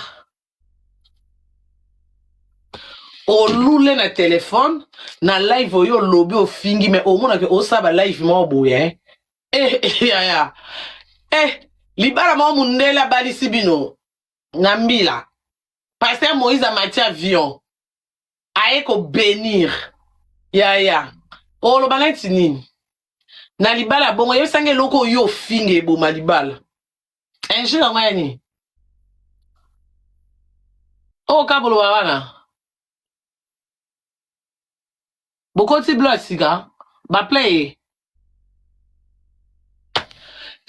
Olule na telefone na live oyo olobi ofingi, me omonake osala ba live moko boye, eh, eh, yaya, eh, libala moko mundele abalisi bino na mbila. Pasteur Moïse amati avion aye kobénir. Yaya, oloba neti nini na libala bongo? Yebisanga eloko oyo ofinga eboma libala. Injure yango ya nini oyo ka boloba wana? Bokoti bilo ya sika baplay ye.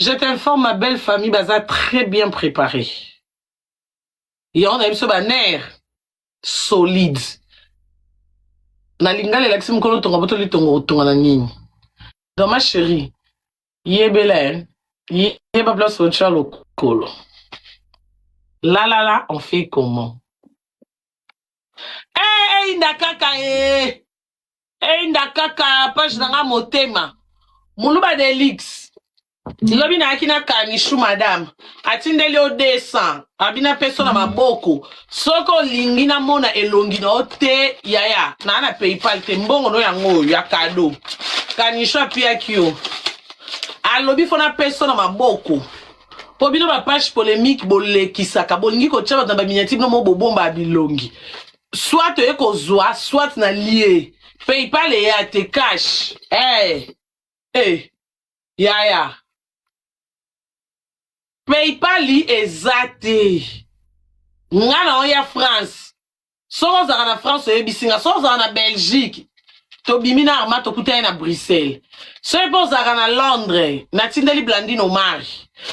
Je t'informe, ma belle famille baza très bien préparée. Yango na biso ba nerfs solide. Na lingala elakisi mokolo tonga botoli tongo otonga na nini. Donc ma chérie, yebela hein. Yeba place otya lokolo. La la la, on fait comment? Eh, eh, inda kaka eh. Eyinda kaka page na nga motema. Muluba Delix. Lobi nayaki na Kanishu madame. Atindeli yo 200. Abi na peso na maboko. Soki olingi namona elongi na yo te yaya. Na na PayPal te mbongo no yango oyo ya cadeau. Kanishu apiaki yo. Alobi fo na peso na maboko. Po bino ba page polemique bolekisaka bolingi kotia bato na ba miniature bino mo bobomba bilongi. Soit oye kozwa soit na lie paypal eya te cash eh eh yaya paypal eza te nga na oya France soki ozalaka na France oyebisi nga soki ozalaka na Belgique tobimi na arma tokutani na Bruxelles soki mpe ozalaka na Londres natindeli Blandine Omari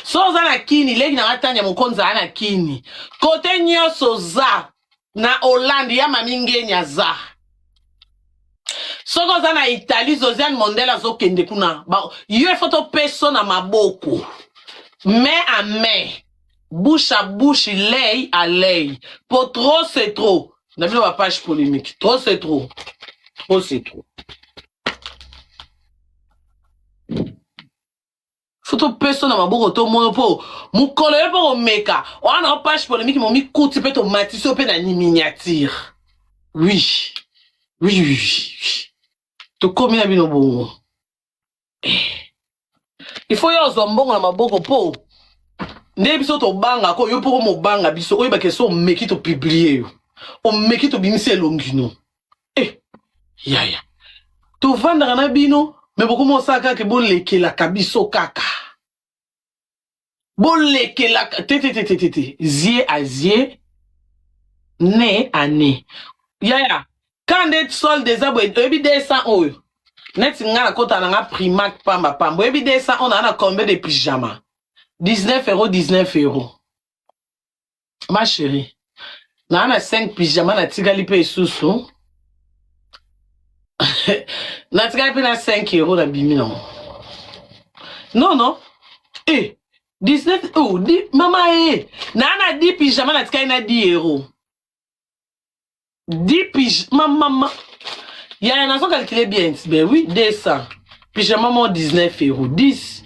soki oza na Kini leki na nga Tania Mokonzi aza na Kini kote nyonso oza na Hollande ya mami ngeni aza soki oza na Italie Zosiane Mondele azokende kuna ba, yo efo topeso na maboko main à main bouche à bouche l'œil à l'œil po trop c'est trop na bino ba page polémique trop c'est trop trop c'est trop fo topesa na maboko tomono mpo mokolo ye mpo komeka wana o page polémique momikuti mpe tomatisi yo mpe na miniature oui oui oui, oui. Tokomi na bino bongo eh. Il faut yo ozwa mbongo na maboko mpo nde biso tobangaka yo mpo komobanga biso oyebaka so omeki topiblie yo omeki tobimisi elongi no eh, yaya tovandaka na bino me bokoma osala kaka bolekelaka biso kaka bolekelaka te te te te te te zie a zie ne a ne yaya ka nde solde eza boye oyebi 200 oyo neti nga nakota na nga primac pamba pamba oyebi 200 oyo naa na combien de pyjama 19 euro 19 euro ma chérie naa na 5 pyjama natikali mpe esusu natikali mpe na 5 euro nabimi nango non non eh 19 oh, di, mama e naa na 10 pyjama natikali na 10 euro 10 pyjama mama yaya nazo calculer bien ben oui 200 pyjama mo 19 euro 10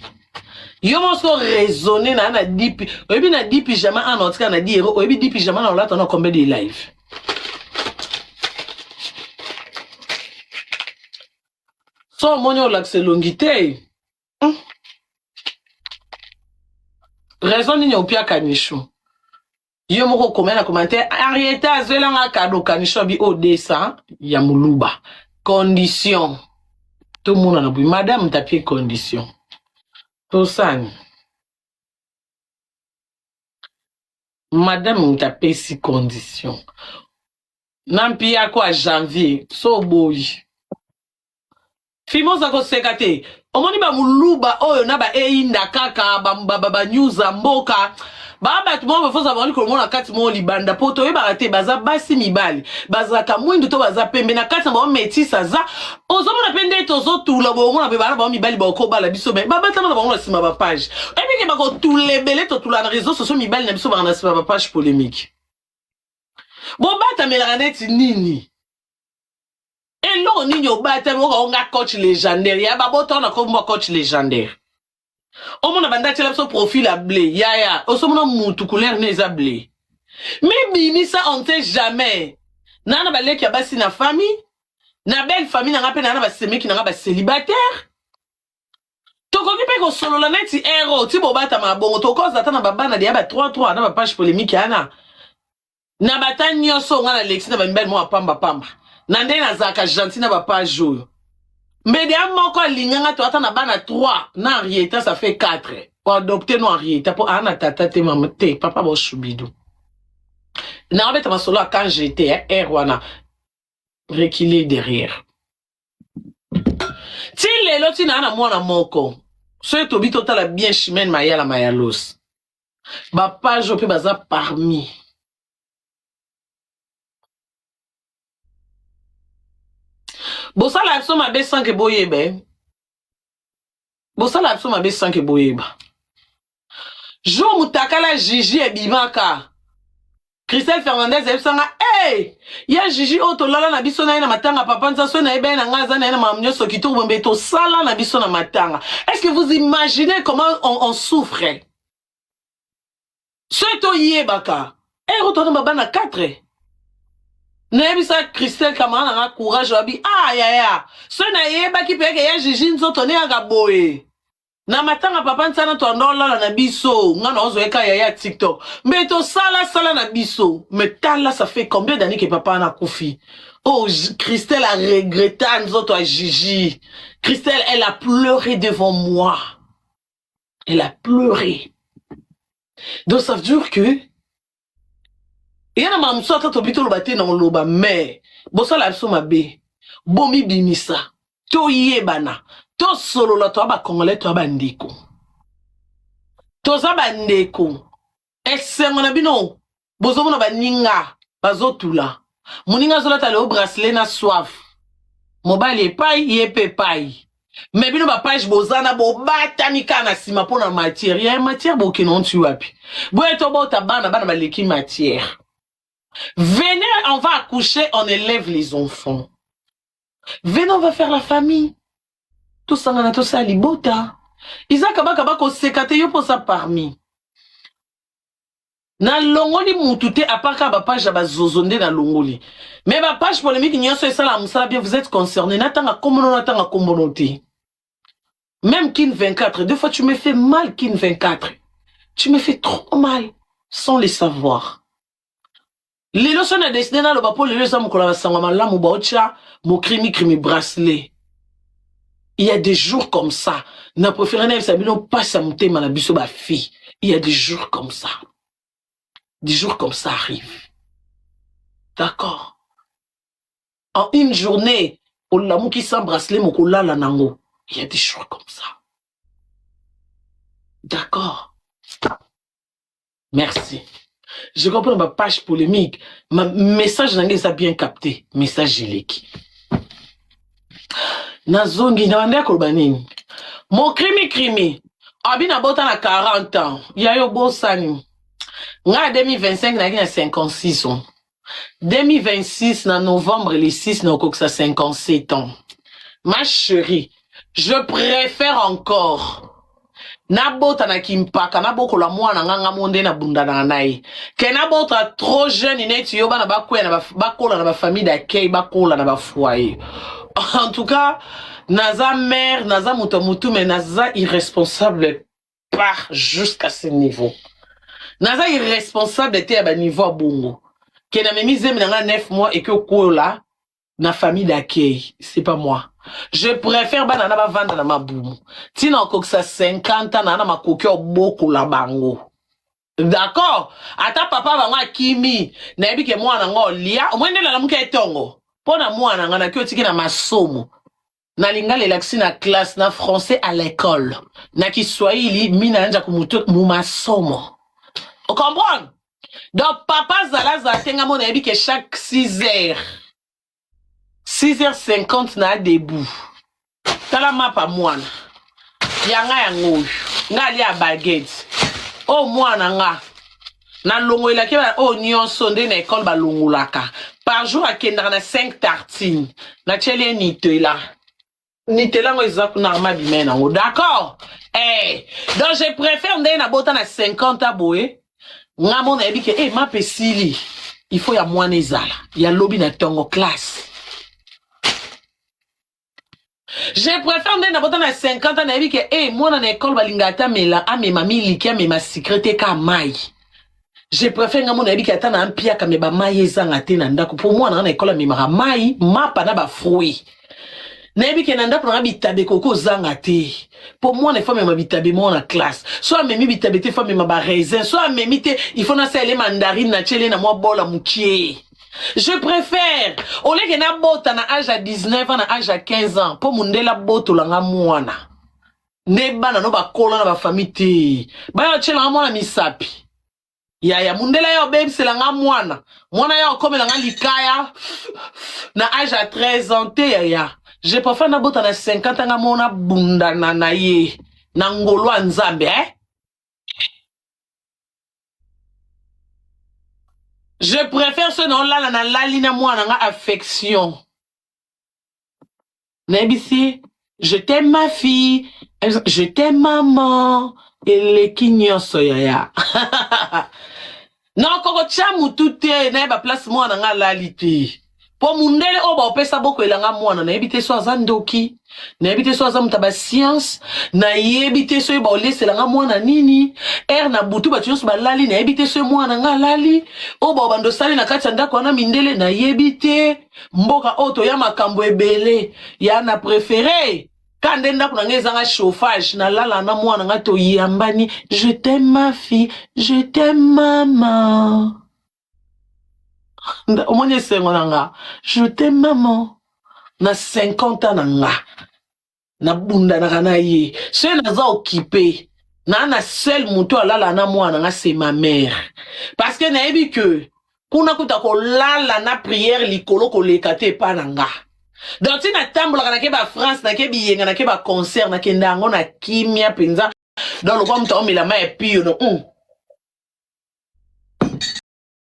yo moko raisonner na na 10 oyebi na 10 pyjama ana otika na 10 euro oyebi 10 pyjama na olata na combien de live so omoni olakisa elongi te Raison nini opiaka Michou? Yo moko okomela na commentaire Henrietta azwela nga cadeau Kanisho abi o 200 ya muluba. Condition. Tomona na boye madame tapie condition. Tosani. Madame moto apesi condition. Na mpiyako ya janvier so oboyi. Fimo oza koseka te omoni ba muluba oyo na ba eyinda kaka ba, ba, ba, ba news ya mboka ba bato moko bafoza bango likolo moko na kati moko libanda mpo toyebaka te baza basi mibali bazalaka mwindu to baza pembe na kati na bango metise aza ozomona mpe nde tozotula boomona mpe bana bango mibali bakobala biso me babatama na bango na nsima bapage ebike bakotula ebele totula na réseau sociaux mibali na biso baka na nsima bapage polémique bobatamelaka neti nini eloko nini obatami oka onga coach légendaire ya babota na kombo coach légendaire omona banda atiela biso profil ya blé yaya osomona mutu couleur ne eza blé mibimisa on ne sait jamais nana baleki ya basi na famille na belle famille nanga mpe nana basemeki nanga bacélibataire tokoki mpe kosolola neti ero ti bobatama bongo tokoza ata na babana deya ba 3 3 na bapage polémique yana Na bata nioso nga na lexi na ba mibali moko ya pamba pamba. Na nde nazalaka gentil na ba page oyo. Mbede ya moko alinga nga to ata na bana 3 na Henrietta ça fait 4. O adopter no Henrietta po ana tata te mama te papa bo shubidu. Na obeta masolo ya quand j'étais hein, air wana reculer derrière. Ti lelo ti na na mwana moko. Soki tobi totala bien Chimène Mayala Mayalos. Ba page oyo pe baza parmi. Bosala biso mabe sans que boyeba. Eh? Bosala biso mabe sans que boyeba. Jour mutakala Gigi ebimaka. Christelle Fernandez ayebisa nga hey! Ya Gigi oyo tolala na biso na ye na matanga papa nza so na ye baye na nga aza na ye na makambo nyonso kitoko bombe tosala na biso na matanga. Est-ce que vous imaginez comment on souffre? Soki toyebaka ero eh, toza na bana 4 nayebisa Christelle camarade na nga courage wabi ah yaya soki nayebaki mpe eke ya Gigi nzoto ne yaka boye na matanga papa nsana toanda olala na biso nga na ozwa eka yaya tiktok me tosala sala na biso me tala ça fait combien d'années que papa wana akufi oh Christelle a regretta nzoto ya Gigi. Christelle, elle a pleuré devant moi, elle a pleuré. Donc ça veut dire que eya na makambo mosusu ata tobi toloba te na oloba mais bosala biso mabe bomibimisa toyebana tosolola toya bacongolais toya bandeko toza bandeko esengo na bino bozomona baninga bazotula moninga azolata leo bracelet na soif mobali epai ye mpe epai me bino bapage boza na bobatami kaka na nsima mpo na matière ya matière bokende onti wapi boye tobota bana bana baleki matière. Venez, on va accoucher, on élève les enfants. Venez, on va faire la famille. Tosangana tosala libota. Isaac baka bakoseka te yo mposa parmi. Nalongoli mutu te à part kaka bapage ya bazozo nde nalongoli. Mais bapage polémique nyonso esalaka mosala bien, vous êtes concerné. Natanga kombono natanga kombono te. Même Kin 24, deux fois tu me fais mal Kin 24. Tu me fais trop mal sans le savoir. Lelo so na décidé naloba mpo lelo eza mokolo ya basango malamu baotya mokrimi-krimi bracelet. Il y a des jours comme ça. Na préféré nayebisa bino mpasi ya motema na biso bafille. Il y a des jours comme ça. Des jours comme ça arrivent. D'accord. En une journée, olamuki sans bracelet mokolala nango. Il y a des jours comme ça. D'accord. Merci. Je comprends ma page polémique. Ma message na ngai eza bien capté. Message eleki. Nazongi na banda koloba nini? Mokrimi krimi. Abi na bota na 40 ans. Ya yo bosani. Nga 2025 nayaki na 56 ans. 2026 na novembre le 6 na okokisa 57 ans. Ma chérie, je préfère encore nabota na kimpaka nabokola mwana nga nga mo nde nabundanaka na ye ke nabota trop jeune neti yo bana bakwea na bakola na bafamille d'accueil bakola na bafoyer. En tout cas naza mère, naza moto ya motu, mais naza irresponsable pas jusqu'à ce niveau. Naza irresponsable te ya baniveau ya bongo ke namemi zemi na nga 9 mois eke okola na famille d'accueil. C'est pas moi. Je préfère bana na bavanda na mabumu ntina okokisa 50 ans na na makoki obokola bango. D'accord, ata papa bango akimi nayebi ke mwana nga olia omoi nde nalamuki etongo mpo na mwana nga naki otiki na masomo na lingala elakisi na classe, na français à l'école, na kiswahili mina anja kumutu mu masomo. Ocomprendre? Donc papa zala zala te nga mo nayebi ke chaque 6 heures 6h50 na debout. Tala mapa mwana yanga yango oyo nga alia baguette oyo mwana nga nalongolelaki oyo nyonso nde na ekole balongolaka par jour akendaka na 5 tartine natieli ye nitela nitela yango eza kuna arma bimai nango. D'accord, eh, donc je préfère ndenge nabota na 50 aboye nga mo nayebi ke eh, mapa esili il faut ya mwana ezala ya lobi na ntongo classe. Je préfère nde nabota na 50 ans nayebi ke eh, mwana na ekole balinga ata amela amema miliki amema sucré te ka mai. Je préfère nga mo nayebi ke ata na mpiaka me bamai ezanga te na ndako mpo mwana nga na ekole amemaka mai mapa na bafruit. Nayebi ke na ndako nanga bitabe ekoki kozanga te mpo mwana ifo amema bitabe moko na classe. So amemi bitabe te, ifo amema baraisin. So amemi te, ifo nasalele mandarine natiele na mwa bola mokie. Je préfère oleke nabota na age ya 19 ans na age ya 15 ans mpo mondele abotolanga mwana. Nde bana no bakola na bafamille te, baya otyelanga mwana misapi. Yaya mundele ya obebisela nga mwana, mwana ya okomela nga likaya na age ya 13 ans te. Yaya, je préfère nabota na 50 nga mona bundana na ye na ngolo ya Nzambe, eh? Je préfère so naolala, nalali na mwana nga affection, nayebisi: "Je t'aime, ma fille, je t'aime, maman." Eleki nyonso, yaya. Nakokotya mutu te, nayeba place mwana nga alali te, mpo mundele oyo baopesa bokoelanga mwana, nayebi te so aza ndoki, nayebi te so aza moto ya bascience, nayebi te so oyo baoleselanga mwana nini ere na butu, bato nyonso balali, nayebi te so mwana nga alali. Oyo baobanda osali na kati ya ndako wana mindele, nayebi te. Mboka oyo toya makambo ebele ya na préféré ka nde ndako na ngai ezanga chauffage, nalala na mwana ngai, toyambani: "Je t'aime, ma fille, je t'aime, maman." Omoni esengo na nga: "Je t'aime, maman." Na 50 ans na nga nabundanaka na ye. Soki naza occupé na seul moto alala na mwana nga, c'est ma mère, parce que nayebi ke kuna kuta kolala na prière likolo koleka te epa na nga. Donc ti natambolaka, nake bafrance, nake biyenga, nake baconcert, nakende yango na kimia mpenza. Donc lokwa moto aomela mai ya pio no.